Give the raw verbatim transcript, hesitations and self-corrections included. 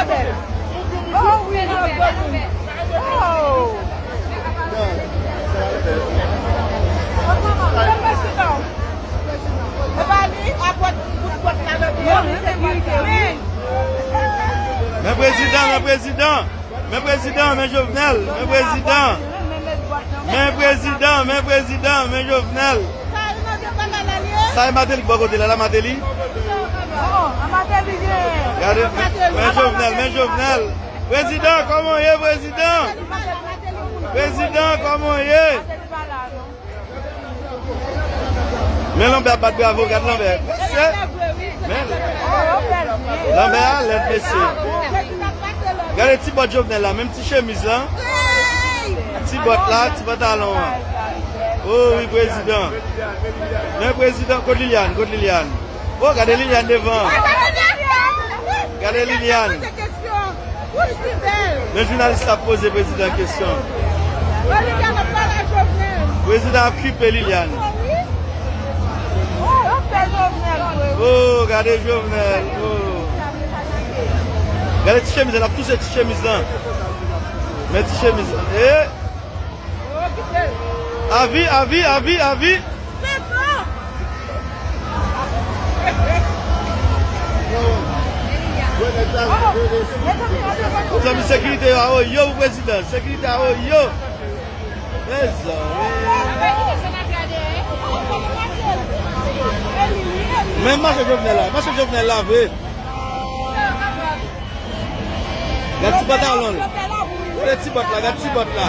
Oh, wi, oh, God, wi. Oh. Men prezidan, men prezidan, men prezidan, men Jovenel, men prezidan, men prezidan, men prezidan, men Jovenel. Sa e Martelly ki bò kote la, la Martelly. Gade, men, men Jovenel, men Jovenel. Prezidan, kòman w ye, prezidan? Prezidan, kòman w ye? Men Lambert ap bat bravo, gad Lambert. Mesye, men Lambert alèd, mesye. Gade ti bòt Jovenel la, menm ti chemiz la. Ti bòt la, ti pantalon an. Oh wi, prezidan. Men prezidan, kot Liliane, kot Liliane? Oh, gade Liliane devan. Gade Liliane. Men jounalis la ap poze prezidan kesyon. Prezidan ap okipe Liliane. Oh, gade Jovenel. Oh. Gade ti chemiz la, l ap touse ti chemiz lan. Men ti chemiz lan. Eh. Avi, avi, avi, avi. Mezanmi, sekirite yo a oyo pou prezidan. Sekirite a oyo. Mezanmi. Men mache Jovenel la, mache Jovenel la vre. Gad ti pantalon l. Gade ti bòt la, gad ti bòt la.